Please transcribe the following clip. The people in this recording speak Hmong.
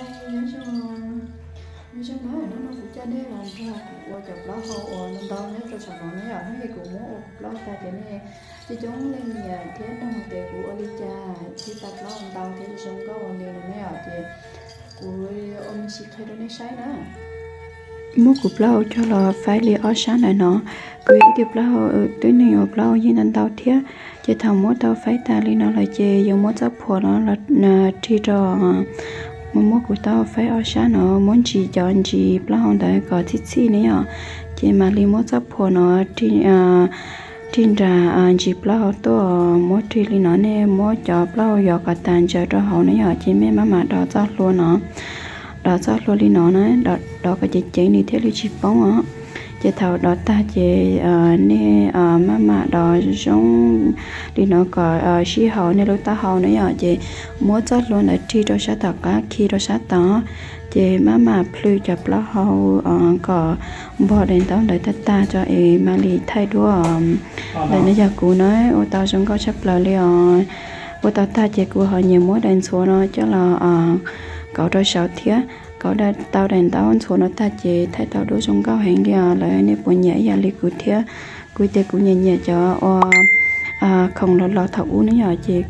Nyob zoo, nyob zoo na, hnub no kuv coj nej los nrog kuv ua cov plaub hau uas ntau nyob rau saum no ne yom. Hnub no kuv muab ua kuv plaub hau tag ces nej coob coob leej nyiam thiab nug tias kuv ua li cas thiaj tau plaub hau ntau thiab zoo nkauj ua li no ne yom, ces kuv ua me ntsis qhia rau nej saib na. Muab kuv plaub hau coj los faib li ob sab ntawm no. Kuv yog ib tug plaub hau, twb neeg ua plaub hau yeej ntau ntau thiab, ces thaum muab tau faib tas li no lawm ces yuav muab txoj phuam no los rig rau, muab kuv taub hau faib ob sab no, muab ntsis cov ntsis plaub hau ntawd kom txhij txhij ne yom, ces mam li muab txoj phuam no rig nram ntsis plaub hau tuaj, muab rig li no, nej muab cov plaub hau yos kom tas ntsaws rau hauv na yom, ces mej maj mam dov txoj hlua no, dov txoj hlua li no na, dov kom ceev ceev nws thiaj li tsis poob os. Ces thaum dov tag ces nej maj mam dov zoo li no kom sib haum nej lub taub hau na yom, ces muab txoj hlua ntawd rig rau sab tom qab khi rau sab tod, ces maj mam plhws cov plaub hau kom npog daim ntaub ntawd tag tag tso es mam li thaij duab. Ntawm no yog kuv na, ua tau zoo nkauj tshaj plaws li os. Ua tau tag ces kuv ho nyiam muab daim ntxhuav no coj los kauv rau saud thiab. Kauv tau daim ntaub ntxhuav no tag ces thaij tau duab zoo nkauj heev li os. Lawv nej puas nyiam ib yam li kuv thiab? Kuv tias kuv nyiam nyiam cov ua khoom los los thaum ub ne yom, ces